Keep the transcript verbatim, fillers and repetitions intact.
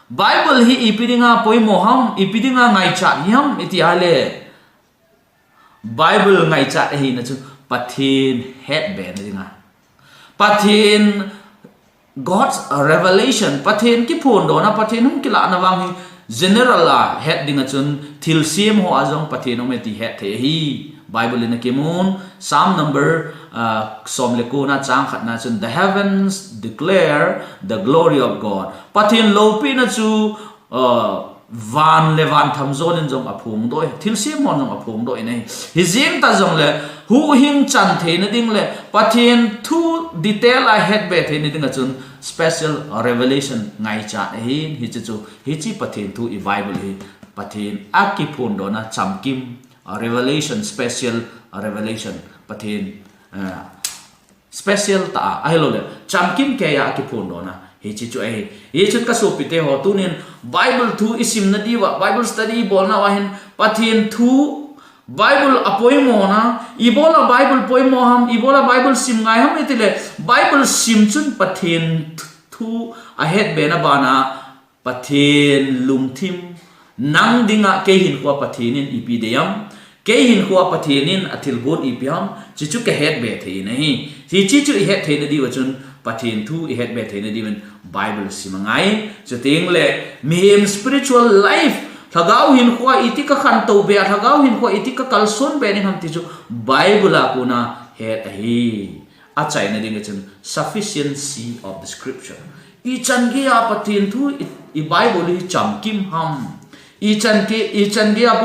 Bible hi ipi dinga poimo ham, ipi dinga ngaichat hi ham iti a le, Bible ngaichat ahina chu Pathen hetbe na dinga, Pathen, God's revelation, Pathen kiphondona, Pathen hung kilahna vang hi general a het dinga chun thilsem ho a jong Pathen um e ti het thei ahi. Bible in akimun, Psalm number, uh, som le ko na chang khat na chun, "The heavens declare the glory of God." Pathen loupina chu, uh, van le van tham jol in jong aphongdoh e, thilsem hon jong aphongdoh e. Hijeng ta jongle, huhhing chan theina ding le Pathen thu detail a hetbe theina dinga chun special revelation ngaichat ahin, hiche chu, hiche Pathen thu i Bible hi Pathen akiphondona chamkim, uh, revelation, special, uh, revelation, Pathen, uh, special ta a, ahilou le chamkim keiya akiphondona, hiche chu ahi. Hichun ka sopite ho, tunin Bible thu isimna diuva, Bible study ibolna uva hin Pathen thu, Bible apoimona, ibola Bible poimo ham, ibola Bible sim ngai ham iti le, Bible sim chun Pathen thu ahetbe na bana, Pathen lungthim, nang dinga kei hinkhoa Pathen in ipi dei ham, kei hinkhoa Pathen in athilgon ipi ham, chuchu kahetbe thei na hi. Hiche chu ihet theina diuva chun Pathen thu ihetbe theina diuvin Bible sim angai. Chuteng le mihem spiritual life, lhagao hinkhoa iti kakhantou be, lhagao hinkhoa iti kakalson be ding ham ti chu Bible a kona het ahi. Achaina dinga chun sufficiency of the scripture. Ichan geiya Pathen thu i, i Bible hi chamkim ham. Ichan gei, ichan geiya